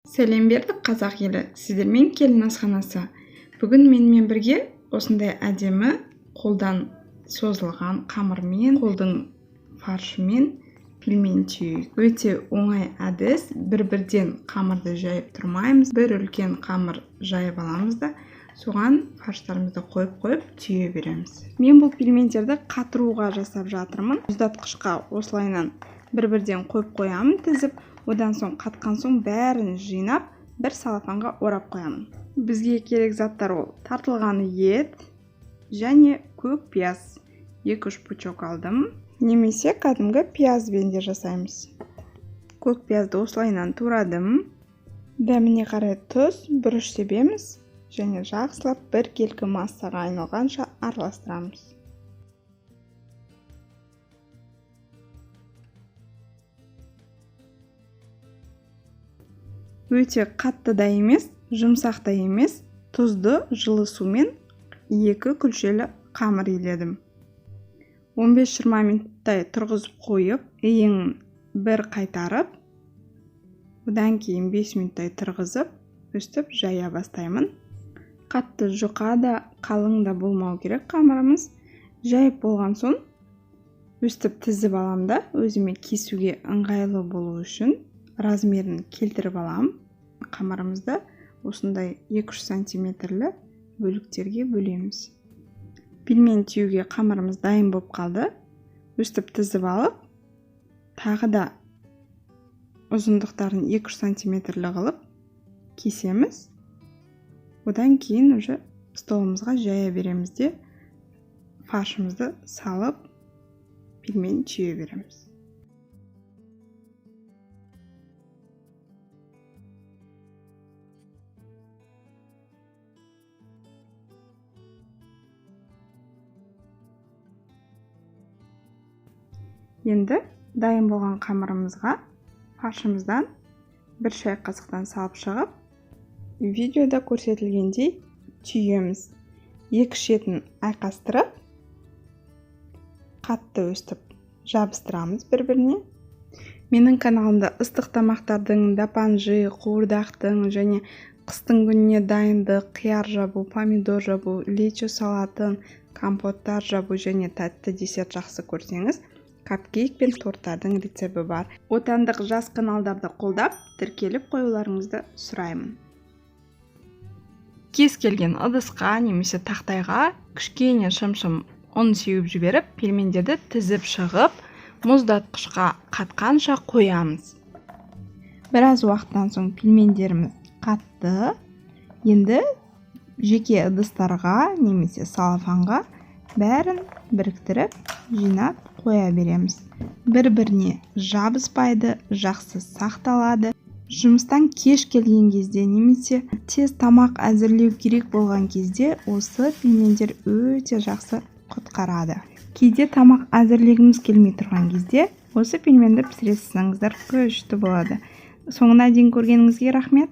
Сәлем бердік, қазақ елі! Сіздермен Келін асханасы. Бүгін менімен бірге осындай әдемі қолдан созылған қамырмен, қолдың фаршымен пельмен түйейік. Өте оңай әдіс, бір-бірден қамырды жайып тұрмаймыз. Бір үлкен қамыр жайып аламыз да, соған фарштарымызды қойып-қойып түйе береміз. Мен бұл пельмендерді қатыруға жасап жатырмын. Мұздатқышқа осылайынан бір-бірден қойып қоямын тізіп, одан соң қатқан соң бәрін жинап, бір салафанға орап қоямын. Бізге керек заттар ол тартылған ет және көк пияз. 2-3 пучок алдым. Немесе кәдімгі пиязбен де жасаймыз. Көк пиязды осылайынан турадым. Дәміне қарай тұз, бұрыш себеміз және жақсылап біркелкі массаға айналғанша араластырамыз. Өте қатты да емес, жұмсақ та емес, тұзды жылы сумен 2 күлшелі қамыр иледім. 15-20 минуттай тұрғызып қойып, иін бір қайтарып, одан кейін 5 минуттай тұрғызып, өстіп жая бастаймын. Қатты жұқа да, қалың да болмау керек қамырымыз. Жайып болған соң, өстіп тізіп алам да, өзіме кесуге ыңғайлы болу үшін размерін келтіріп алам. Қамырымызды осындай 2-3 сантиметрлі бөліктерге бөлеміз. Пельмен түюге қамырымыз дайын болып қалды. Өстіп тізіп алып, тағы да ұзындықтарын 2-3 сантиметрлі қылып кесеміз. Одан кейін уже столымызға жая береміз де, фаршымызды салып пельмен түйе береміз. Енді дайын болған қамырымызға фаршымыздан бір шай қасықтан салып шығып, видеода көрсетілгендей түйеміз. Екі шетін айқастырып, қатты өстіп жабыстырамыз бір-біріне. Менің каналымда ыстық тамақтардың, дапанжи, қуырдақтың және қыстың күніне дайындық, қияр жабу, помидор жабу, лечо салатын, компоттар жабу және тәтті десерт жақсы көрсеңіз, капкейк пен торттардың рецепті бар. Отандық жас каналдарды қолдап, тіркеліп қоюларыңызды сұраймын. Кез келген ыдысқа немесе тақтайға кішкене шым-шым ұн сеуіп жіберіп, пельмендерді тізіп шығып, мұздатқышқа қатқанша қоямыз. Біраз уақыттан соң пельмендеріміз қатты. Енді жеке ыдыстарға немесе салафанға бәрін біріктіріп, жинап қоя береміз. Бір-біріне жабыспайды, жақсы сақталады. Жұмыстан кеш келген кезде немесе тез тамақ әзірлеу керек болған кезде осы пельмендер өте жақсы құтқарады. Кейде тамақ әзірлегіміз келмей тұрған кезде осы пельменді пісіре салсаңыздар күшті болады. Соңына дейін көргеніңізге рахмет.